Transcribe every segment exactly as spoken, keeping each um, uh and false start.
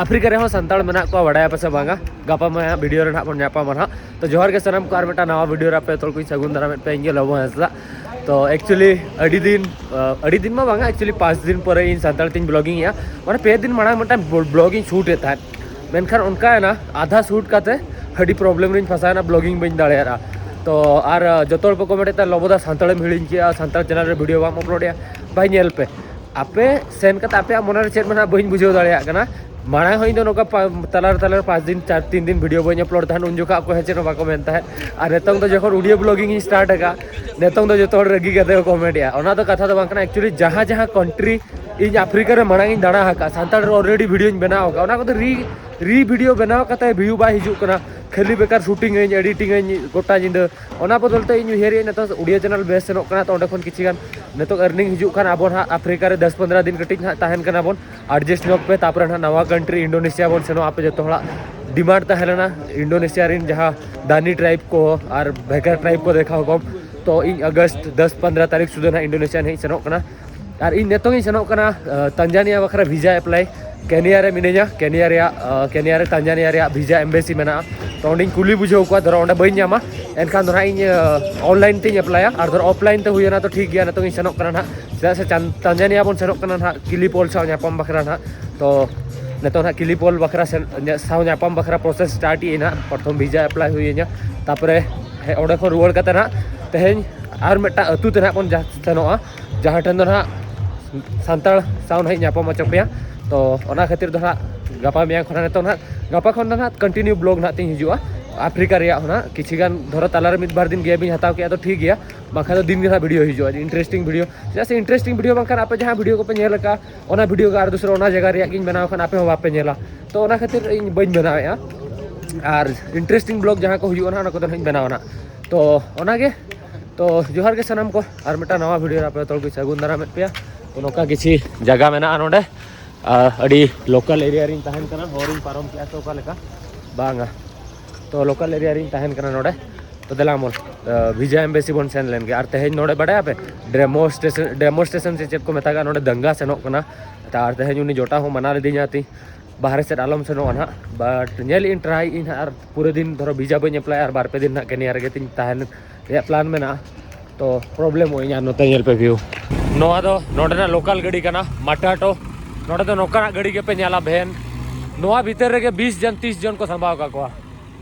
Africa ᱨᱮᱦᱚᱸ ᱥᱟᱱᱛᱟᱲ ᱢᱮᱱᱟᱜ ᱠᱚᱣᱟ, ᱵᱟᱲᱟᱭᱟ ᱯᱮ ᱥᱮ ᱵᱟᱝᱟ? ᱜᱟᱯᱟ ᱢᱮᱭᱟᱝ ᱵᱷᱤᱰᱤᱭᱳ ᱨᱮ ᱱᱟᱦᱟᱜ ᱵᱚᱱ ᱧᱟᱯᱟᱢᱟ ᱱᱟᱦᱟᱜ᱾ ᱛᱚ ᱡᱚᱦᱟᱨ ᱜᱮ ᱥᱟᱱᱟᱢ ᱠᱚ, ᱟᱨ ᱢᱤᱫᱴᱟᱝ ᱱᱟᱣᱟ ᱵᱷᱤᱰᱤᱭᱳ ᱨᱮ ᱟᱯᱮ ᱡᱚᱛᱚ ᱠᱚᱧ ᱥᱟᱹᱜᱩᱱ ᱫᱟᱨᱟᱢᱮᱫ ᱯᱮ, ᱤᱧ ᱜᱮ ᱞᱚᱵᱚ ᱦᱟᱸᱥᱫᱟ᱾ ᱛᱚ actually ᱟᱹᱰᱤ ᱫᱤᱱ, ᱟᱹᱰᱤ ᱫᱤᱱ ᱢᱟ ᱵᱟᱝᱟ, actually ᱯᱟᱸᱪ ᱫᱤᱱ ᱯᱚᱨᱮ ᱤᱧ ᱥᱟᱱᱛᱟᱲ ᱛᱤᱧ ᱵᱞᱚᱜᱤᱝ ᱮᱜᱼᱟ᱾ ᱢᱟᱱᱮ ᱯᱮ ᱫᱤᱱ ᱢᱟᱲᱟᱝ ᱢᱤᱫᱴᱟᱝ ᱵᱞᱚᱜᱤᱝ ᱥᱩᱴ ᱮᱫ ᱛᱟᱦᱮᱸᱫ, ᱢᱮᱱᱠᱷᱟᱱ ᱚᱱᱠᱟᱭᱮᱱᱟ ᱟᱫᱷᱟ ᱥᱩᱴ ᱠᱟᱛᱮ ᱟᱹᱰᱤ ᱯᱨᱚᱵᱞᱮᱢ ᱨᱤᱧ ᱯᱷᱟᱥᱟᱣᱮᱱᱟ, ᱵᱞᱚᱜᱤᱝ ᱵᱟᱹᱧ ᱫᱟᱲᱮᱭᱟᱜᱼᱟ᱾ ᱛᱚ ᱟᱨ ᱡᱚᱛᱚ ᱦᱚᱲ ᱠᱚ ᱠᱚᱢᱮᱱᱴ ᱮᱫ ᱛᱟᱦᱮᱸᱫ, "ᱞᱚᱵᱚᱫᱟ ᱥᱟᱱᱛᱟᱲᱮᱢ ᱦᱤᱲᱤᱧ ᱠᱮᱜᱼᱟ, ᱥᱟᱱᱛᱟᱲ ᱪᱮᱱᱮᱞ ᱨᱮ ᱵᱷᱤᱰᱤᱭᱳ ᱵᱟᱢ ᱟᱯᱞᱳᱰ ᱮᱜᱼᱟ?" ᱵᱷᱟᱭ ᱧᱮᱞ ᱯᱮ, ᱟᱯᱮ ᱥᱮᱱ ᱠᱟᱛᱮ ᱟᱯᱮᱭᱟᱜ ᱢᱚᱱᱮᱨᱮ ᱪᱮᱫ ᱢᱮᱱᱟᱜᱼᱟ ᱵᱟᱹᱧ ᱵᱩᱡᱷᱟᱹᱣ ᱫᱟᱲᱮᱭᱟᱜ ᱠᱟᱱᱟ᱾ ᱢᱟᱲᱟᱝ ᱦᱚᱸ ᱤᱧ ᱫᱚ ᱱᱚᱝᱠᱟ ᱯᱟ-, ᱛᱟᱞᱟᱨᱮ ᱛᱟᱞᱟᱨᱮ ᱯᱟᱸᱪ ᱫᱤᱱ, ᱪᱟᱨ, ᱛᱤᱱ ᱫᱤᱱ ᱵᱷᱤᱰᱤᱭᱳ ᱵᱟᱹᱧ ᱟᱯᱞᱳᱰ ᱛᱟᱦᱮᱸᱫ, ᱩᱱ ᱡᱚᱠᱷᱚᱱ ᱚᱠᱚᱭ ᱦᱚᱸ ᱪᱮᱫ ᱦᱚᱸ ᱵᱟᱠᱚ ᱢᱮᱱ ᱛᱟᱦᱮᱸᱫ᱾ ᱟᱨ ᱱᱤᱛᱚᱝ ᱫᱚ ᱡᱚᱠᱷᱚᱱ ᱚᱰᱤᱭᱳ ᱵᱞᱚᱜᱤᱝ ᱤᱧ ᱥᱴᱟᱨᱴ ᱟᱠᱟᱫ, ᱱᱤᱛᱚᱝ ᱫᱚ ᱡᱚᱛᱚ ᱦᱚᱲ ᱨᱟᱹᱜᱤ ᱠᱟᱛᱮ ᱠᱚ ᱠᱚᱢᱮᱱᱴ ᱮᱜᱼᱟ᱾ ᱚᱱᱟ ᱫᱚ ᱠᱟᱛᱷᱟ ᱫᱚ ᱵᱟᱝ ᱠᱟᱱᱟ᱾ Actually ᱡᱟᱦᱟᱸ ᱡᱟᱦᱟᱸ ᱠᱚᱱᱴᱨᱤ ᱤᱧ ᱟᱯᱷᱨᱤᱠᱟ ᱨᱮ ᱢᱟᱲᱟᱝ ᱤᱧ ᱫᱟᱬᱟ ᱟᱠᱟᱫ, ᱥᱟᱱᱛᱟᱲ ᱨᱮ ᱚᱞᱨᱮᱰᱤ ᱵᱷᱤᱰᱤᱭᱳᱧ ᱵᱮᱱᱟᱣ ᱟᱠᱟᱫ, ᱚᱱᱟ ᱠᱚᱫᱚ ᱨᱤ ᱨᱤ ᱵᱷᱤᱰᱤᱭᱳ ᱵᱮᱱᱟᱣ ᱠᱟᱛᱮ ᱵᱷᱤᱭᱩ ᱵᱟᱭ ᱦᱤᱡᱩᱜ ᱠᱟᱱᱟ᱾ ᱠᱷᱟᱹᱞᱤ ᱵᱮᱠᱟᱨ ᱥᱩᱴᱤᱝ ᱟᱹᱧ, ᱮᱰᱤᱴᱤᱝ ᱟᱹᱧ ᱜᱚᱴᱟ ᱧᱤᱫᱟᱹ᱾ ᱚᱱᱟ ᱵᱚᱫᱚᱞ ᱛᱮ ᱤᱧ ᱩᱭᱦᱟᱹᱨᱮᱜᱼᱟ ᱱᱤᱛᱚᱜ ᱚᱰᱤᱭᱳ ᱪᱮᱱᱮᱞ ᱵᱮᱥ ᱥᱮᱱᱚᱜ ᱠᱟᱱᱟ, ᱛᱚ ᱚᱸᱰᱮ ᱠᱷᱚᱱ ᱠᱤᱪᱷᱤ ᱜᱟᱱ ᱱᱤᱛᱚᱜ ᱟᱨᱱᱤᱝ ᱦᱤᱡᱩᱜ ᱠᱟᱱ᱾ ᱟᱵᱚ ᱱᱟᱦᱟᱜ ᱟᱯᱷᱨᱤᱠᱟ ᱨᱮ ᱫᱚᱥ ᱯᱚᱱᱫᱽᱨᱚ ᱫᱤᱱ ᱠᱟᱹᱴᱤᱡ ᱱᱟᱦᱟᱜ ᱛᱟᱦᱮᱱ ᱠᱟᱱᱟ ᱵᱚᱱ, ᱮᱰᱡᱟᱥᱴ ᱧᱚᱜ ᱯᱮ᱾ ᱛᱟᱨᱯᱚᱨᱮ ᱱᱟᱦᱟᱜ ᱱᱟᱣᱟ ᱠᱟᱱᱴᱨᱤ ᱤᱱᱰᱳᱱᱮᱥᱤᱭᱟ ᱵᱚᱱ ᱥᱮᱱᱚᱜᱼᱟ, ᱟᱯᱮ ᱡᱚᱛᱚ ᱦᱚᱲᱟᱜ ᱰᱤᱢᱟᱱᱰ ᱛᱟᱦᱮᱸ ᱞᱮᱱᱟ ᱤᱱᱰᱳᱱᱮᱥᱤᱭᱟ ᱨᱮᱱ ᱡᱟᱦᱟᱸ ᱫᱟᱱᱤ ᱴᱨᱟᱭᱤᱵᱽ ᱠᱚ ᱟᱨ ᱵᱷᱮᱜᱟᱨ ᱴᱨᱟᱭᱤᱵᱽ ᱠᱚ ᱫᱮᱠᱷᱟᱣ ᱠᱚᱢ᱾ ᱛᱚ ᱤᱧ ᱟᱜᱚᱥᱴ ᱫᱚᱥ ᱯᱚᱱᱫᱽᱨᱚ ᱛᱟᱹᱨᱤᱠᱷ ᱥᱩᱫᱷᱟᱹ ᱱᱟᱦᱟᱜ ᱤᱱᱰᱳᱱᱮᱥᱤᱭᱟ ᱱᱟᱦᱟᱜ ᱤᱧ ᱥᱮᱱᱚᱜ ᱠᱟᱱᱟ᱾ ᱟᱨ ᱤᱧ ᱱᱤᱛᱚᱝ ᱤᱧ ᱥᱮᱱᱚᱜ ᱠᱟᱱᱟ, ᱟᱸ, ᱛᱟᱱᱡᱟᱱᱤᱭᱟ ᱵᱟᱠᱷᱨᱟ ᱵᱷᱤᱥᱟ ᱮᱯᱞᱟᱭ᱾ ᱠᱮᱱᱤᱭᱟ ᱨᱮ ᱢᱤᱱᱟᱹᱧᱟ, ᱠᱮᱱᱤᱭᱟ ᱨᱮᱭᱟᱜ, ᱟᱸ, ᱠᱮᱱᱤᱭᱟ ᱨᱮ ᱛᱟᱱᱡᱟᱱᱤᱭᱟ ᱨᱮᱭᱟᱜ ᱵᱷᱤᱥᱟ ᱮᱢᱵᱮᱥᱤ ᱢᱮᱱᱟᱜᱼᱟ᱾ ᱛᱚ ᱚᱸᱰᱮᱧ ᱠᱩᱞᱤ ᱵᱩᱡᱷᱟᱹᱣ ᱠᱚᱣᱟ, ᱫᱷᱚᱨᱚ ᱚᱸᱰᱮ ᱵᱟᱹᱧ ᱧᱟᱢᱟ, ᱮᱱᱠᱷᱟᱱ ᱫᱚ ᱱᱟᱦᱟᱜ ᱤᱧ, ᱟᱸ, ᱚᱱᱞᱟᱭᱤᱱ ᱛᱮᱧ ᱮᱯᱞᱟᱭᱟ᱾ ᱟᱨ ᱫᱷᱚᱨᱚ ᱚᱯᱞᱟᱭᱤᱱ ᱛᱮ ᱦᱩᱭᱮᱱᱟ ᱛᱚ ᱴᱷᱤᱠ ᱜᱮᱭᱟ, ᱱᱤᱛᱚᱝ ᱤᱧ ᱥᱮᱱᱚᱜ ᱠᱟᱱᱟ ᱱᱟᱦᱟᱜ, ᱪᱮᱫᱟᱜ ᱥᱮ ᱪᱟᱱ-, ᱛᱟᱱᱡᱟᱱᱤᱭᱟ ᱵᱚᱱ ᱥᱮᱱᱚᱜ ᱠᱟᱱᱟ ᱱᱟᱦᱟᱜ ᱠᱤᱞᱤ ᱯᱚᱞ ᱥᱟᱶ ᱧᱟᱯᱟᱢ ᱵᱟᱠᱷᱨᱟ ᱱᱟᱦᱟᱜ᱾ ᱛᱚ ᱱᱤᱛᱚᱝ ᱱᱟᱦᱟᱜ ᱠᱤᱞᱤ ᱯᱚᱞ ᱵᱟᱠᱷᱨᱟ ᱥᱮᱱ-, ᱥᱟᱶ ᱧᱟᱯᱟᱢ ᱵᱟᱠᱷᱨᱟ ᱯᱨᱚᱥᱮᱥ ᱥᱴᱟᱨᱴ ᱮᱱᱟ᱾ ᱯᱨᱚᱛᱷᱚᱢ ᱵᱷᱤᱥᱟ ᱮᱯᱞᱟᱭ ᱦᱩᱭᱮᱱᱟ, ᱛᱟᱨᱯᱚᱨᱮ ᱦᱮ-, ᱚᱸᱰᱮ ᱠᱷᱚᱱ ᱨᱩᱣᱟᱹᱲ ᱠᱟᱛᱮ ᱱᱟᱦᱟᱜ ᱛᱮᱦᱮᱧ ᱟᱨ ᱢᱤᱫᱴᱟᱝ ᱟᱹᱛᱩ ᱛᱮ ᱱᱟᱦᱟᱜ ᱵᱚᱱ ᱡᱟ-, ᱥᱮᱱᱚᱜᱼᱟ, ᱡᱟᱦᱟᱸ ᱴᱷᱮᱱ ᱫᱚ ᱱᱟᱦᱟᱜ ᱥᱟᱱᱛᱟᱲ ᱥᱟᱶ ᱱᱟᱦᱟᱜ ᱤᱧ ᱧᱟᱯᱟᱢ ᱦᱚᱪᱚ ᱯᱮᱭᱟ᱾ ᱛᱚ ᱚᱱᱟ ᱠᱷᱟᱹᱛᱤᱨ ᱫᱚ ᱱᱟᱦᱟᱜ ᱜᱟᱯᱟ ᱢᱮᱭᱟᱝ ᱠᱷᱚᱱᱟᱜ, ᱱᱤᱛᱚᱝ ᱱᱟᱦᱟᱜ ᱜᱟᱯᱟ ᱠᱷᱚᱱ ᱫᱚ ᱱᱟᱦᱟᱜ ᱠᱚᱱᱴᱤᱱᱤᱭᱩ ᱵᱞᱚᱜ ᱱᱟᱦᱟᱜ ᱛᱤᱧ ᱦᱤᱡᱩᱜᱼᱟ᱾ ᱟᱯᱷᱨᱤᱠᱟ ᱨᱮᱭᱟᱜ ᱦᱚᱸ ᱱᱟᱦᱟᱜ ᱠᱤᱪᱷᱤ ᱜᱟᱱ, ᱫᱷᱚᱨᱚ ᱛᱟᱞᱟᱨᱮ ᱢᱤᱫ ᱵᱟᱨ ᱫᱤᱱ ᱜᱮᱯ ᱤᱧ ᱦᱟᱛᱟᱣ ᱠᱮᱜᱼᱟ ᱛᱚ ᱴᱷᱤᱠ ᱜᱮᱭᱟ, ᱵᱟᱝᱠᱷᱟᱱ ᱫᱚ ᱫᱤᱱ ᱜᱮ ᱱᱟᱦᱟᱜ ᱵᱷᱤᱰᱤᱭᱳ ᱦᱤᱡᱩᱜᱼᱟ, ᱤᱱᱴᱟᱨᱮᱥᱴᱤᱝ ᱵᱷᱤᱰᱤᱭᱳ᱾ ᱪᱮᱫᱟᱜ ᱥᱮ ᱤᱱᱴᱟᱨᱮᱥᱴᱤᱝ ᱵᱷᱤᱰᱤᱭᱳ ᱵᱟᱝᱠᱷᱟᱱ ᱟᱯᱮ ᱡᱟᱦᱟᱸ ᱵᱷᱤᱰᱤᱭᱳ ᱠᱚᱯᱮ ᱧᱮᱞ ᱟᱠᱟᱫ, ᱚᱱᱟ ᱵᱷᱤᱰᱤᱭᱳ ᱜᱮ ᱟᱨ ᱫᱩᱥᱨᱟ ᱚᱱᱟ ᱡᱟᱭᱜᱟ ᱨᱮᱭᱟᱜ ᱜᱤᱧ ᱵᱮᱱᱟᱣ ᱠᱷᱟᱱ ᱟᱯᱮ ᱦᱚᱸ ᱵᱟᱯᱮ ᱧᱮᱞᱟ᱾ ᱛᱚ ᱚᱱᱟ ᱠᱷᱟᱹᱛᱤᱨ ᱤᱧ ᱵᱟᱹᱧ ᱵᱮᱱᱟᱣᱮᱫᱼᱟ᱾ ᱟᱨ ᱤᱱᱴᱟᱨᱮᱥᱴᱤᱝ ᱵᱞᱚᱜ ᱡᱟᱦᱟᱸ ᱠᱚ ᱦᱩᱭᱩᱜᱼᱟ ᱱᱟᱦᱟᱜ, ᱚᱱᱟ ᱠᱚᱫᱚ ᱱᱟᱦᱟᱜ ᱤᱧ ᱵᱮᱱᱟᱣᱟ ᱱᱟᱦᱟᱜ᱾ ᱛᱚ ᱚᱱᱟᱜᱮ, ᱛᱚ ᱡᱚᱦᱟᱨ ᱜᱮ ᱥᱟᱱᱟᱢ ᱠᱚ, ᱟᱨ ᱢᱤᱫᱴᱟᱝ ᱱᱟᱣᱟ ᱵᱷᱤᱰᱤᱭᱳ ᱨᱮ ᱟᱯᱮ ᱡᱚᱛᱚ ᱦᱚᱲ ᱠᱚᱧ ᱥᱟᱹᱜᱩᱱ ᱫᱟᱨᱟᱢᱮᱫ ᱯᱮᱭᱟ᱾ ᱛᱚ ᱱᱚᱝᱠᱟ ᱠᱤᱪᱷᱤ ᱡᱟᱭᱜᱟ ᱢᱮᱱᱟᱜᱼᱟ ᱱᱚᱰᱮ, ᱟᱨ ᱟᱹᱰᱤ ᱞᱳᱠᱟᱞ ᱮᱨᱤᱭᱟ ᱨᱤᱧ ᱛᱟᱦᱮᱱ ᱠᱟᱱᱟ᱾ ᱦᱚᱨᱤᱧ ᱯᱟᱨᱚᱢ ᱠᱮᱜᱼᱟ ᱥᱮ ᱚᱠᱟ ᱞᱮᱠᱟ? ᱵᱟᱝᱟ, ᱛᱚ ᱞᱳᱠᱟᱞ ᱮᱨᱤᱭᱟ ᱨᱤᱧ ᱛᱟᱦᱮᱱ ᱠᱟᱱᱟ ᱱᱚᱰᱮ᱾ ᱛᱚ ᱫᱮᱞᱟ ᱢᱚᱞ, ᱟᱸ, ᱵᱷᱤᱡᱟ ᱮᱢᱵᱮᱥᱤ ᱵᱚᱱ ᱥᱮᱱ ᱞᱮᱱ ᱜᱮ᱾ ᱟᱨ ᱛᱮᱦᱮᱧ ᱱᱚᱰᱮ ᱵᱟᱰᱟᱭᱟᱯᱮ, ᱰᱮᱢᱳᱱᱥᱴᱨᱮᱥᱚᱱ, ᱰᱮᱢᱳᱱᱥᱴᱨᱮᱥᱚᱱ ᱥᱮ ᱪᱮᱫ ᱠᱚ ᱢᱮᱛᱟᱜᱼᱟ, ᱱᱚᱰᱮ ᱫᱟᱝᱜᱟ ᱥᱮᱱᱚᱜ ᱠᱟᱱᱟ᱾ ᱛᱚ ᱟᱨ ᱛᱮᱦᱮᱧ ᱩᱱᱤ ᱡᱚᱴᱟ ᱦᱚᱸ ᱢᱟᱱᱟ ᱞᱤᱫᱤᱧᱟ ᱛᱤᱧ, ᱵᱟᱦᱨᱮ ᱥᱮᱫ ᱟᱞᱚᱢ ᱥᱮᱱᱚᱜᱼᱟ ᱱᱟᱦᱟᱜ᱾ But ᱧᱮᱞ ᱤᱧ, ᱴᱨᱟᱭ ᱤᱧ ᱦᱟᱸᱜ, ᱟᱨ ᱯᱩᱨᱟᱹ ᱫᱤᱱ ᱫᱷᱚᱨᱚ ᱵᱷᱤᱡᱟ ᱵᱟᱹᱧ ᱮᱯᱞᱟᱭᱟ, ᱟᱨ ᱵᱟᱨ ᱯᱮ ᱫᱤᱱ ᱱᱟᱦᱟᱜ ᱠᱮᱱᱤᱭᱟ ᱨᱮᱜᱮ ᱛᱤᱧ ᱛᱟᱦᱮᱱ ᱨᱮᱭᱟᱜ ᱯᱞᱟᱱ ᱢᱮᱱᱟᱜᱼᱟ᱾ ᱛᱚ ᱯᱨᱚᱵᱞᱮᱢᱚᱜ ᱤᱧ᱾ ᱟᱨ ᱱᱚᱛᱮ ᱧᱮᱞ ᱯᱮ ᱵᱷᱤᱭᱩ, ᱱᱚᱣᱟ ᱫᱚ ᱱᱚᱰᱮᱱᱟᱜ ᱞᱳᱠᱟᱞ ᱜᱟᱹᱰᱤ ᱠᱟᱱᱟ, ᱢᱟᱴᱟᱴᱳ᱾ ᱱᱚᱰᱮ ᱫᱚ ᱱᱚᱝᱠᱟᱱᱟᱜ ᱜᱟᱹᱰᱤ ᱜᱮᱯᱮ ᱧᱮᱞᱟ, ᱵᱷᱮᱱ᱾ ᱱᱚᱣᱟ ᱵᱷᱤᱛᱟᱹᱨ ᱨᱮᱜᱮ ᱵᱤᱥ ᱡᱚᱱ ᱛᱤᱥ ᱡᱚᱱ ᱠᱚ ᱥᱟᱢᱵᱟᱣ ᱠᱟᱜ ᱠᱚᱣᱟ᱾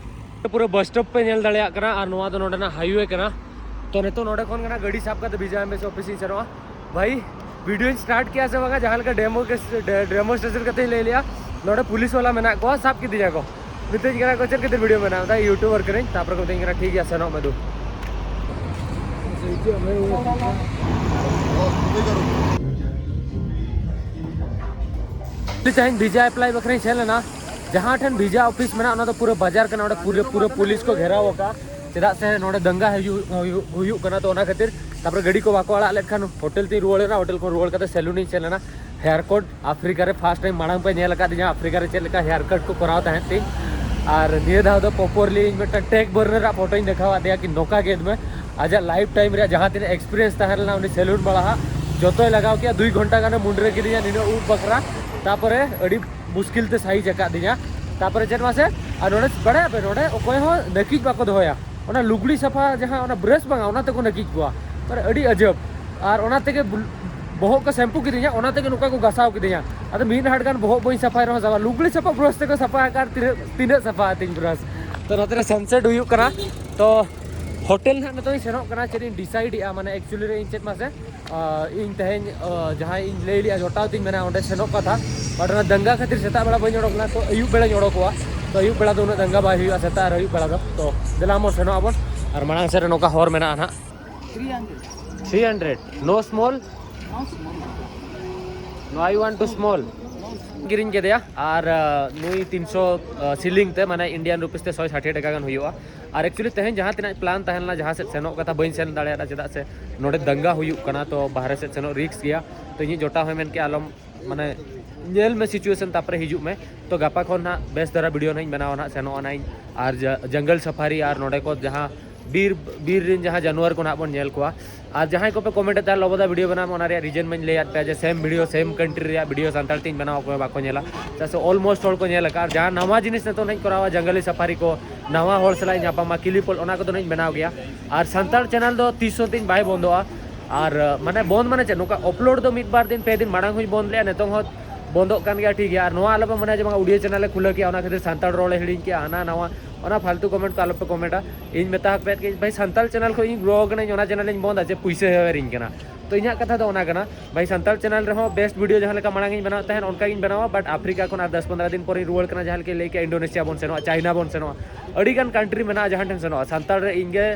ᱯᱩᱨᱟᱹ ᱵᱟᱥ ᱥᱴᱚᱯ ᱯᱮ ᱧᱮᱞ ᱫᱟᱲᱮᱭᱟᱜ ᱠᱟᱱᱟ, ᱟᱨ ᱱᱚᱣᱟ ᱫᱚ ᱱᱚᱰᱮᱱᱟᱜ ᱦᱟᱭᱣᱮ ᱠᱟᱱᱟ᱾ ᱛᱚ ᱱᱤᱛᱚᱜ ᱱᱚᱰᱮ ᱠᱷᱚᱱ ᱜᱮ ᱱᱟᱜ ᱜᱟᱹᱰᱤ ᱥᱟᱵ ᱠᱟᱛᱮ ᱵᱷᱤᱡᱟ ᱮᱢᱵᱮᱥᱤ ᱚᱯᱷᱤᱥ ᱤᱧ ᱥᱮᱱᱚᱜᱼᱟ᱾ ᱵᱷᱟᱭ, ᱵᱷᱤᱰᱤᱭᱳᱧ ᱥᱴᱟᱨᱴ ᱠᱮᱜᱼᱟ ᱥᱮ ᱵᱟᱝᱟ, ᱡᱟᱦᱟᱸ ᱞᱮᱠᱟ ᱰᱮᱢᱳ ᱰᱮᱢᱚᱱᱥᱴᱨᱮᱥᱚᱱ ᱠᱟᱛᱮᱧ ᱞᱟᱹᱭ ᱞᱮᱜᱼᱟ, ᱱᱚᱰᱮ ᱯᱩᱞᱤᱥ ᱵᱟᱞᱟ ᱢᱮᱱᱟᱜ ᱠᱚᱣᱟ, ᱥᱟᱵ ᱠᱤᱫᱤᱧᱟ ᱠᱚ᱾ ᱢᱤᱛᱟᱹᱧ ᱠᱟᱱᱟ ᱠᱚ, "ᱪᱮᱫ ᱠᱷᱟᱹᱛᱤᱨ ᱵᱷᱤᱰᱤᱭᱳ ᱵᱮᱱᱟᱣ ᱫᱟ?" ᱤᱭᱩᱴᱩᱵᱟᱨ ᱠᱟᱹᱱᱟᱹᱧ᱾ ᱛᱟᱨᱯᱚᱨᱮ ᱠᱚ ᱢᱤᱛᱟᱹᱧ ᱠᱟᱱᱟ, "ᱴᱷᱤᱠ ᱜᱮᱭᱟ, ᱥᱮᱱᱚᱜ ᱢᱮ ᱫᱩ᱾" ᱛᱮᱦᱮᱧ ᱵᱷᱤᱡᱟ ᱮᱯᱞᱟᱭ ᱵᱟᱠᱷᱨᱟᱧ ᱥᱮᱱ ᱞᱮᱱᱟ, ᱡᱟᱦᱟᱸ ᱴᱷᱮᱱ ᱵᱷᱤᱡᱟ ᱚᱯᱷᱤᱥ ᱢᱮᱱᱟᱜᱼᱟ, ᱚᱱᱟ ᱫᱚ ᱯᱩᱨᱟᱹ ᱵᱟᱡᱟᱨ ᱠᱟᱱᱟ᱾ ᱚᱸᱰᱮ ᱯᱩᱨᱟᱹ ᱯᱩᱨᱟᱹ ᱯᱩᱞᱤᱥ ᱠᱚ ᱜᱷᱮᱨᱟᱣ ᱟᱠᱟᱫᱼᱟ, ᱪᱮᱫᱟᱜ ᱥᱮ ᱱᱚᱰᱮ ᱫᱟᱝᱜᱟ ᱦᱩᱭᱩᱜ, ᱦᱩᱭᱩᱜ, ᱦᱩᱭᱩᱜ ᱠᱟᱱᱟ᱾ ᱛᱚ ᱚᱱᱟ ᱠᱷᱟᱹᱛᱤᱨ ᱛᱟᱨᱯᱚᱨᱮ ᱜᱟᱹᱰᱤ ᱠᱚ ᱵᱟᱠᱚ ᱟᱲᱟᱜ ᱞᱮᱫ ᱠᱷᱟᱱ ᱦᱳᱴᱮᱞ ᱛᱤᱧ ᱨᱩᱣᱟᱹᱲ ᱮᱱᱟ᱾ ᱦᱳᱴᱮᱞ ᱠᱷᱚᱱ ᱨᱩᱣᱟᱹᱲ ᱠᱟᱛᱮ ᱥᱮᱞᱩᱱᱤᱧ ᱥᱮᱱ ᱞᱮᱱᱟ᱾ ᱦᱮᱭᱟᱨ ᱠᱟᱴ ᱟᱯᱷᱨᱤᱠᱟ ᱨᱮ ᱯᱷᱟᱥᱴ ᱴᱟᱭᱤᱢ ᱢᱟᱲᱟᱝ ᱯᱮ ᱧᱮᱞ ᱟᱠᱟᱫᱤᱧᱟ ᱟᱯᱷᱨᱤᱠᱟ ᱨᱮ ᱪᱮᱫ ᱞᱮᱠᱟ ᱦᱮᱭᱟᱨ ᱠᱟᱴ ᱠᱚ ᱠᱚᱨᱟᱣ ᱛᱟᱦᱮᱸᱫ ᱛᱤᱧ᱾ ᱟᱨ ᱱᱤᱭᱟᱹ ᱫᱷᱟᱣ ᱫᱚ ᱯᱨᱚᱯᱟᱨᱞᱤ ᱤᱧ ᱢᱤᱫᱴᱟᱝ ᱴᱮᱠ ᱵᱟᱨᱱᱟᱨ ᱟᱜ ᱯᱷᱳᱴᱳᱧ ᱫᱮᱠᱷᱟᱣ ᱟᱫᱮᱭᱟ ᱠᱤ ᱱᱚᱝᱠᱟ ᱜᱮᱫ ᱢᱮ᱾ ᱟᱡᱟᱜ ᱞᱟᱭᱤᱯᱷ ᱴᱟᱭᱤᱢ ᱨᱮᱭᱟᱜ ᱡᱟᱦᱟᱸ ᱛᱤᱱᱟᱹᱜ ᱮᱠᱥᱯᱤᱨᱤᱭᱮᱱᱥ ᱛᱟᱦᱮᱸ ᱞᱮᱱᱟ ᱩᱱᱤ ᱥᱮᱞᱩᱱ ᱵᱟᱞᱟ ᱦᱟᱜ ᱡᱚᱛᱚᱭ ᱞᱟᱜᱟᱣ ᱠᱮᱫᱟ᱾ ᱫᱩᱭ ᱜᱷᱚᱱᱴᱟ ᱜᱟᱱᱮ ᱢᱩᱱᱰᱨᱟᱹ ᱠᱤᱫᱤᱧᱟ ᱱᱤᱱᱟᱹᱜ ᱩᱵ ᱵᱟᱠᱷᱨᱟ᱾ ᱛᱟᱯᱚᱨᱮ ᱟᱹᱰᱤ ᱢᱩᱥᱠᱤᱞ ᱛᱮ ᱥᱟᱭᱤᱡᱽ ᱟᱠᱟᱫᱤᱧᱟ᱾ ᱛᱟᱯᱚᱨᱮ ᱪᱮᱫ ᱢᱟᱥᱮ, ᱟᱨ ᱱᱚᱰᱮ ᱵᱟᱲᱟᱭᱟᱯᱮ, ᱱᱚᱰᱮ ᱚᱠᱚᱭ ᱦᱚᱸ ᱱᱟᱹᱠᱤᱡ ᱵᱟᱠᱚ ᱫᱚᱦᱚᱭᱟ᱾ ᱚᱱᱟ ᱞᱩᱜᱽᱲᱤ ᱥᱟᱯᱷᱟ ᱡᱟᱦᱟᱸ, ᱚᱱᱟ ᱵᱨᱟᱥ ᱵᱟᱝᱟ, ᱚᱱᱟ ᱛᱮᱠᱚ ᱱᱟᱹᱠᱤᱡ ᱠᱚᱣᱟ᱾ ᱢᱟᱱᱮ ᱟᱹᱰᱤ ᱟᱡᱟᱵ᱾ ᱟᱨ ᱚᱱᱟ ᱛᱮᱜᱮ ᱵᱩᱞ-, ᱵᱚᱦᱚᱜ ᱠᱚ ᱥᱮᱢᱯᱩ ᱠᱤᱫᱤᱧᱟ, ᱚᱱᱟ ᱛᱮᱜᱮ ᱱᱚᱝᱠᱟ ᱠᱚ ᱜᱟᱥᱟᱣ ᱠᱤᱫᱤᱧᱟ᱾ ᱟᱫᱚ ᱢᱤᱫ ᱦᱟᱴ ᱜᱟᱱ ᱵᱚᱦᱚᱜ ᱵᱟᱹᱧ ᱥᱟᱯᱷᱟᱭ ᱨᱮᱦᱚᱸ ᱥᱟᱯᱷᱟ, ᱞᱩᱜᱽᱲᱤ ᱥᱟᱯᱷᱟ ᱵᱨᱟᱥ ᱛᱮᱠᱚ ᱥᱟᱯᱷᱟ ᱟᱠᱟᱫ, ᱛᱤᱱᱟᱹᱜ, ᱛᱤᱱᱟᱹᱜ ᱥᱟᱯᱷᱟ ᱟᱹᱛᱤᱧ ᱵᱨᱟᱥ᱾ ᱛᱚ ᱱᱚᱛᱮ ᱨᱮ ᱥᱟᱱᱥᱮᱴ ᱦᱩᱭᱩᱜ ᱠᱟᱱᱟ᱾ ᱛᱚ ᱦᱳᱴᱮᱞ ᱱᱟᱦᱟᱜ ᱱᱤᱛᱚᱜ ᱤᱧ ᱥᱮᱱᱚᱜ ᱠᱟᱱᱟ, ᱪᱮᱫ ᱤᱧ ᱰᱤᱥᱟᱭᱤᱰ ᱮᱜᱼᱟ, ᱢᱟᱱᱮ ᱮᱠᱪᱩᱭᱮᱞᱤ ᱨᱮ ᱤᱧ ᱪᱮᱫ ᱢᱟᱥᱮ, ᱟᱸ, ᱤᱧ ᱛᱮᱦᱮᱧ, ᱟᱸ, ᱡᱟᱦᱟᱸ ᱤᱧ ᱞᱟᱹᱭ ᱞᱮᱜᱼᱟ ᱡᱚᱴᱟᱣ ᱛᱤᱧ ᱢᱮᱱᱟ ᱚᱸᱰᱮ ᱥᱮᱱᱚᱜ ᱠᱟᱛᱷᱟ, but ᱚᱱᱟ ᱫᱟᱝᱜᱟ ᱠᱷᱟᱹᱛᱤᱨ ᱥᱮᱛᱟᱜ ᱵᱮᱲᱟ ᱵᱟᱹᱧ ᱚᱰᱚᱠ ᱞᱮᱱᱟ, ᱛᱚ ᱟᱹᱭᱩᱵ ᱵᱮᱲᱟᱧ ᱚᱰᱚᱠᱚᱜᱼᱟ᱾ ᱛᱚ ᱟᱹᱭᱩᱵ ᱵᱮᱲᱟ ᱫᱚ ᱩᱱᱟᱹᱜ ᱫᱟᱝᱜᱟ ᱵᱟᱭ ᱦᱩᱭᱩᱜᱼᱟ ᱥᱮᱛᱟᱜ ᱟᱨ ᱟᱹᱭᱩᱵ ᱵᱮᱲᱟ ᱫᱚ᱾ ᱛᱚ ᱫᱮᱞᱟ ᱢᱚᱨ ᱥᱮᱱᱚᱜ ᱟᱵᱚᱱ᱾ ᱟᱨ ᱢᱟᱲᱟᱝ ᱥᱮᱫ ᱨᱮ ᱱᱚᱝᱠᱟ ᱦᱚᱨ ᱢᱮᱱᱟᱜᱼᱟ ᱱᱟᱦᱟᱜ᱾ Three hundred. No small? No small. No, I want to small. No small. ᱠᱤᱨᱤᱧ ᱠᱮᱫᱮᱭᱟ ᱟᱨ, ᱟᱸ, ᱱᱩᱭ ᱛᱤᱱᱥᱚ, ᱟᱸ, ᱥᱤᱞᱤᱝ ᱛᱮ, ᱢᱟᱱᱮ ᱤᱱᱰᱤᱭᱟᱱ ᱨᱩᱯᱤᱥ ᱛᱮ ᱥᱚᱭ ᱥᱟᱴᱷᱤ ᱴᱟᱠᱟ ᱜᱟᱱ ᱦᱩᱭᱩᱜᱼᱟ᱾ ᱟᱨ ᱮᱠᱪᱩᱭᱮᱞᱤ ᱛᱮᱦᱮᱧ ᱡᱟᱦᱟᱸ ᱛᱤᱱᱟᱹᱜ ᱯᱞᱟᱱ ᱛᱟᱦᱮᱸ ᱞᱮᱱᱟ ᱡᱟᱦᱟᱸ ᱥᱮᱫ ᱥᱮᱱᱚᱜ ᱠᱟᱛᱷᱟ, ᱵᱟᱹᱧ ᱥᱮᱱ ᱫᱟᱲᱮᱭᱟᱫᱟ, ᱪᱮᱫᱟᱜ ᱥᱮ ᱱᱚᱰᱮ ᱫᱟᱝᱜᱟ ᱦᱩᱭᱩᱜ ᱠᱟᱱᱟ, ᱛᱚ ᱵᱟᱦᱨᱮ ᱥᱮᱫ ᱥᱮᱱᱚᱜ ᱨᱤᱠᱥ ᱜᱮᱭᱟ᱾ ᱛᱚ ᱤᱧᱤᱡ ᱡᱚᱴᱟᱣ ᱦᱚᱸᱭ ᱢᱮᱱ ᱠᱮᱜᱼᱟ, "ᱟᱞᱚᱢ, ᱢᱟᱱᱮ, ᱧᱮᱞ ᱢᱮ ᱥᱤᱪᱩᱭᱮᱥᱚᱱ, ᱛᱟᱨᱯᱚᱨᱮ ᱦᱤᱡᱩᱜ ᱢᱮ᱾" ᱛᱚ ᱜᱟᱯᱟ ᱠᱷᱚᱱ ᱦᱟᱸᱜ ᱵᱮᱥ ᱫᱷᱟᱨᱟ ᱵᱷᱤᱰᱤᱭᱳ ᱱᱟᱦᱟᱜ ᱤᱧ ᱵᱮᱱᱟᱣᱟ ᱱᱟᱦᱟᱜ, ᱥᱮᱱᱚᱜᱼᱟ ᱱᱟᱦᱟᱜ ᱤᱧ᱾ ᱟᱨ ᱡᱟ-, ᱡᱚᱝᱜᱚᱞ ᱥᱟᱯᱷᱟᱨᱤ ᱟᱨ ᱱᱚᱰᱮ ᱠᱚ ᱡᱟᱦᱟᱸ ᱵᱤᱨ ᱵᱤᱨ ᱨᱮᱱ ᱡᱟᱦᱟᱸ ᱡᱟᱱᱣᱟᱨ ᱠᱚ ᱱᱟᱦᱟᱜ ᱵᱚᱱ ᱧᱮᱞ ᱠᱚᱣᱟ᱾ ᱟᱨ ᱡᱟᱦᱟᱸᱭ ᱠᱚᱯᱮ ᱠᱚᱢᱮᱱᱴ ᱮᱫ ᱛᱟᱦᱮᱸᱫ ᱞᱚᱵᱚᱫᱟ ᱵᱷᱤᱰᱤᱭᱳ ᱵᱮᱱᱟᱣ ᱢᱮ, ᱚᱱᱟ ᱨᱮᱭᱟᱜ ᱨᱤᱡᱮᱱ ᱢᱟᱧ ᱞᱟᱹᱭᱟᱫ ᱯᱮᱭᱟ ᱡᱮ ᱥᱮᱢ ᱵᱷᱤᱰᱤᱭᱳ ᱥᱮᱢ ᱠᱟᱱᱴᱨᱤ ᱨᱮᱭᱟᱜ ᱵᱷᱤᱰᱤᱭᱳ ᱥᱟᱱᱛᱟᱲ ᱛᱮᱧ ᱵᱮᱱᱟᱣᱟ, ᱚᱠᱚᱭ ᱦᱚᱸ ᱵᱟᱠᱚ ᱧᱮᱞᱟ᱾ ᱪᱮᱫᱟᱜ ᱥᱮ ᱚᱞᱢᱳᱥᱴ ᱦᱚᱲ ᱠᱚ ᱧᱮᱞ ᱟᱠᱟᱫᱼᱟ᱾ ᱟᱨ ᱡᱟᱦᱟᱸ ᱱᱟᱣᱟ ᱡᱤᱱᱤᱥ ᱱᱤᱛᱚᱜ ᱱᱟᱦᱟᱜ ᱤᱧ ᱠᱚᱨᱟᱣᱟ, ᱡᱟᱝᱜᱟᱞᱤ ᱥᱟᱯᱷᱟᱨᱤ ᱠᱚ, ᱱᱟᱣᱟ ᱦᱚᱲ ᱥᱟᱞᱟᱜ ᱤᱧ ᱧᱟᱯᱟᱢᱟ, ᱠᱤᱞᱤ ᱯᱚᱞ, ᱚᱱᱟ ᱠᱚᱫᱚ ᱱᱟᱦᱟᱜ ᱤᱧ ᱵᱮᱱᱟᱣ ᱜᱮᱭᱟ᱾ ᱟᱨ ᱥᱟᱱᱛᱟᱲ ᱪᱮᱱᱮᱞ ᱫᱚ ᱛᱤᱥ ᱦᱚᱸ ᱛᱤᱧ ᱵᱟᱭ ᱵᱚᱱᱫᱚᱜᱼᱟ᱾ ᱟᱨ ᱢᱟᱱᱮ ᱵᱚᱱᱫ ᱢᱟᱱᱮ ᱪᱮᱫ, ᱱᱚᱝᱠᱟ ᱟᱯᱞᱳᱰ ᱫᱚ ᱢᱤᱫ ᱵᱟᱨ ᱫᱤᱱ ᱯᱮ ᱫᱤᱱ ᱢᱟᱲᱟᱝ ᱦᱚᱸᱧ ᱵᱚᱱᱫ ᱞᱮᱫᱼᱟ, ᱱᱤᱛᱚᱝ ᱦᱚᱸ ᱵᱚᱱᱫᱚᱜ ᱠᱟᱱ ᱜᱮᱭᱟ, ᱴᱷᱤᱠ ᱜᱮᱭᱟ᱾ ᱟᱨ ᱱᱚᱣᱟ ᱟᱞᱚᱯᱮ ᱢᱚᱱᱮᱭᱟ ᱡᱮ ᱵᱟᱝ ᱩᱰᱤᱭᱟ ᱪᱮᱱᱮᱞ ᱮ ᱠᱷᱩᱞᱟᱹᱣ ᱠᱮᱜᱼᱟ, ᱚᱱᱟ ᱠᱷᱟᱹᱛᱤᱨ ᱥᱟᱱᱛᱟᱲ ᱨᱚᱲ ᱮ ᱦᱤᱲᱤᱧ ᱠᱮᱜᱼᱟ, ᱦᱟᱱᱟ ᱱᱟᱣᱟ, ᱚᱱᱟ ᱯᱷᱟᱞᱛᱩ ᱠᱚᱢᱮᱱᱴ ᱠᱚ ᱟᱞᱚᱯᱮ ᱠᱚᱢᱮᱱᱴᱟ᱾ ᱤᱧ ᱢᱮᱛᱟ ᱦᱟᱯᱮᱭᱟᱫ ᱠᱤᱭᱟᱹᱧ ᱵᱷᱟᱭ, ᱥᱟᱱᱛᱟᱲ ᱪᱮᱱᱮᱞ ᱠᱷᱚᱱ ᱤᱧ ᱜᱨᱳ ᱟᱠᱟᱱᱟᱹᱧ, ᱚᱱᱟ ᱪᱮᱱᱮᱞ ᱤᱧ ᱵᱚᱱᱫᱟ ᱪᱮ ᱯᱩᱭᱥᱟᱹ ᱦᱮᱣᱮᱨᱤᱧ ᱠᱟᱱᱟ? ᱛᱚ ᱤᱧᱟᱹᱜ ᱠᱟᱛᱷᱟ ᱫᱚ ᱚᱱᱟ ᱠᱟᱱᱟ ᱵᱷᱟᱭ, ᱥᱟᱱᱛᱟᱲ ᱪᱮᱱᱮᱞ ᱨᱮᱦᱚᱸ ᱵᱮᱥᱴ ᱵᱷᱤᱰᱤᱭᱳ ᱡᱟᱦᱟᱸ ᱞᱮᱠᱟ ᱢᱟᱲᱟᱝ ᱤᱧ ᱵᱮᱱᱟᱣᱮᱫ ᱛᱟᱦᱮᱸᱫ ᱚᱱᱠᱟ ᱜᱤᱧ ᱵᱮᱱᱟᱣᱟ, ᱵᱟᱴ ᱟᱯᱷᱨᱤᱠᱟ ᱠᱷᱚᱱ ᱟᱨ ᱫᱚᱥ ᱯᱚᱱᱫᱽᱨᱚ ᱫᱤᱱ ᱯᱚᱨᱮᱧ ᱨᱩᱣᱟᱹᱲ ᱠᱟᱱᱟ, ᱡᱟᱦᱟᱸ ᱞᱮᱠᱟ ᱞᱟᱹᱭ ᱠᱮᱜᱼᱟ ᱤᱱᱰᱳᱱᱮᱥᱤᱭᱟ ᱵᱚᱱ ᱥᱮᱱᱚᱜᱼᱟ, ᱪᱟᱭᱱᱟ ᱵᱚᱱ ᱥᱮᱱᱚᱜᱼᱟ, ᱟᱹᱰᱤ ᱜᱟᱱ ᱠᱟᱱᱴᱨᱤ ᱢᱮᱱᱟᱜᱼᱟ ᱡᱟᱦᱟᱸ ᱴᱷᱮᱱ ᱥᱮᱱᱚᱜᱼᱟ᱾ ᱥᱟᱱᱛᱟᱲ ᱨᱮ ᱤᱧ ᱜᱮ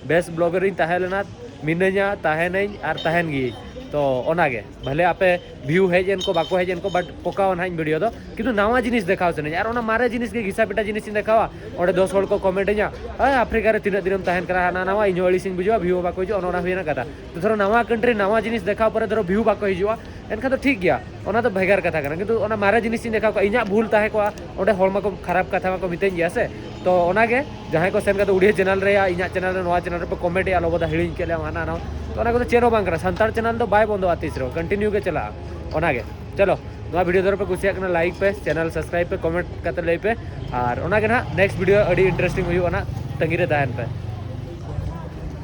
ᱵᱮᱥᱴ ᱵᱞᱚᱜᱟᱨ ᱤᱧ ᱛᱟᱦᱮᱸ ᱞᱮᱱᱟ, ᱢᱤᱱᱟᱹᱧᱟ, ᱛᱟᱦᱮᱱᱟᱹᱧ ᱟᱨ ᱛᱟᱦᱮᱱ ᱜᱤᱭᱟᱹᱧ᱾ ᱛᱚ ᱚᱱᱟᱜᱮ ᱵᱷᱟᱞᱮ ᱟᱯᱮ ᱵᱷᱤᱭᱩ ᱦᱮᱡ ᱮᱱ ᱠᱚ ᱵᱟᱠᱚ ᱦᱮᱡ ᱮᱱ ᱠᱚ, ᱵᱟᱴ ᱯᱚᱠᱟᱣᱟ ᱱᱟᱦᱟᱜ ᱤᱧ ᱵᱷᱤᱰᱤᱭᱳ ᱫᱚ᱾ ᱠᱤᱱᱛᱩ ᱱᱟᱣᱟ ᱡᱤᱱᱤᱥ ᱫᱮᱠᱷᱟᱣ ᱥᱟᱱᱟᱧᱟ, ᱟᱨ ᱚᱱᱟ ᱢᱟᱨᱮ ᱡᱤᱱᱤᱥ ᱜᱮ ᱜᱷᱤᱥᱟ ᱯᱤᱴᱟ ᱡᱤᱱᱤᱥ ᱤᱧ ᱫᱮᱠᱷᱟᱣᱟ᱾ ᱚᱸᱰᱮ ᱫᱚᱥ ᱦᱚᱲ ᱠᱚ ᱠᱚᱢᱮᱱᱴ ᱟᱹᱧᱟ, "ᱦᱮᱸ, ᱟᱯᱷᱨᱤᱠᱟ ᱨᱮ ᱛᱤᱱᱟᱹᱜ ᱫᱤᱱᱮᱢ ᱛᱟᱦᱮᱱ ᱠᱟᱱᱟ, ᱦᱟᱱᱟ ᱱᱟᱣᱟ, ᱤᱧ ᱦᱚᱸ ᱟᱹᱲᱤᱥᱤᱧ ᱵᱩᱡᱷᱟᱹᱣᱟ, ᱵᱷᱤᱭᱩ ᱦᱚᱸ ᱵᱟᱠᱚ ᱦᱤᱡᱩᱜᱼᱟ", ᱚᱱᱮ ᱚᱱᱟ ᱦᱩᱭᱮᱱᱟ ᱠᱟᱛᱷᱟ᱾ ᱛᱚ ᱫᱷᱚᱨᱚ ᱱᱟᱣᱟ ᱠᱟᱱᱴᱨᱤ ᱱᱟᱣᱟ ᱡᱤᱱᱤᱥ ᱫᱮᱠᱷᱟᱣ ᱯᱚᱨᱮ ᱫᱷᱚᱨᱚ ᱵᱷᱤᱭᱩ ᱵᱟᱠᱚ ᱦᱤᱡᱩᱜᱼᱟ, ᱮᱱᱠᱷᱟᱱ ᱫᱚ ᱴᱷᱤᱠ ᱜᱮᱭᱟ, ᱚᱱᱟ ᱫᱚ ᱵᱷᱮᱜᱟᱨ ᱠᱟᱛᱷᱟ ᱠᱟᱱᱟ᱾ ᱠᱤᱱᱛᱩ ᱚᱱᱟ ᱢᱟᱨᱮ ᱡᱤᱱᱤᱥ ᱤᱧ ᱫᱮᱠᱷᱟᱣ ᱠᱚᱣᱟ, ᱤᱧᱟᱹᱜ ᱵᱷᱩᱞ ᱛᱟᱦᱮᱸ ᱠᱚᱜᱼᱟ, ᱚᱸᱰᱮ ᱦᱚᱲ ᱢᱟᱠᱚ ᱠᱷᱟᱨᱟᱯ ᱠᱟᱛᱷᱟ ᱢᱟᱠᱚ ᱢᱤᱛᱟᱹᱧ ᱜᱮᱭᱟ ᱥᱮ᱾ ᱛᱚ ᱚᱱᱟᱜᱮ ᱡᱟᱦᱟᱸᱭ ᱠᱚ ᱥᱮᱱ ᱠᱟᱛᱮ ᱩᱰᱤᱭᱟ ᱪᱮᱱᱮᱞ ᱨᱮᱭᱟᱜ, ᱤᱧᱟᱹᱜ ᱪᱮᱱᱮᱞ ᱨᱮ, ᱱᱚᱣᱟ ᱪᱮᱱᱮᱞ ᱨᱮᱯᱮ ᱠᱚᱢᱮᱱᱴ ᱮᱜᱼᱟ, ᱞᱚᱵᱚᱫᱟ ᱦᱤᱲᱤᱧ ᱠᱮᱫ ᱞᱮᱭᱟ, ᱦᱟᱱᱟ ᱱᱟᱣᱟ, ᱛᱚ ᱚᱱᱟ ᱠᱚᱫᱚ ᱪᱮᱫ ᱦᱚᱸ ᱵᱟᱝ ᱠᱟᱱᱟ᱾ ᱥᱟᱱᱛᱟᱲ ᱪᱮᱱᱮᱞ ᱫᱚ ᱵᱟᱭ ᱵᱚᱱᱫᱚᱜᱼᱟ ᱛᱤᱥ ᱨᱮᱦᱚᱸ, ᱠᱚᱱᱴᱤᱱᱤᱭᱩ ᱜᱮ ᱪᱟᱞᱟᱜᱼᱟ᱾ ᱚᱱᱟᱜᱮ ᱪᱚᱞᱚ, ᱱᱚᱣᱟ ᱵᱷᱤᱰᱤᱭᱳ ᱫᱷᱚᱨᱚ ᱯᱮ ᱠᱩᱥᱤᱭᱟᱜ ᱠᱟᱱᱟ, ᱞᱟᱭᱤᱠ ᱯᱮ, ᱪᱮᱱᱮᱞ ᱥᱟᱵᱥᱠᱨᱟᱭᱤᱵ ᱯᱮ, ᱠᱚᱢᱮᱱᱴ ᱠᱟᱛᱮ ᱞᱟᱹᱭ ᱯᱮ᱾ ᱟᱨ ᱚᱱᱟᱜᱮ ᱱᱟᱦᱟᱜ ᱱᱮᱠᱥᱴ ᱵᱷᱤᱰᱤᱭᱳ ᱟᱹᱰᱤ ᱤᱱᱴᱟᱨᱮᱥᱴᱤᱝ ᱦᱩᱭᱩᱜᱼᱟ ᱱᱟᱦᱟᱜ, ᱛᱟᱺᱜᱤ ᱨᱮ ᱛᱟᱦᱮᱱ ᱯᱮ᱾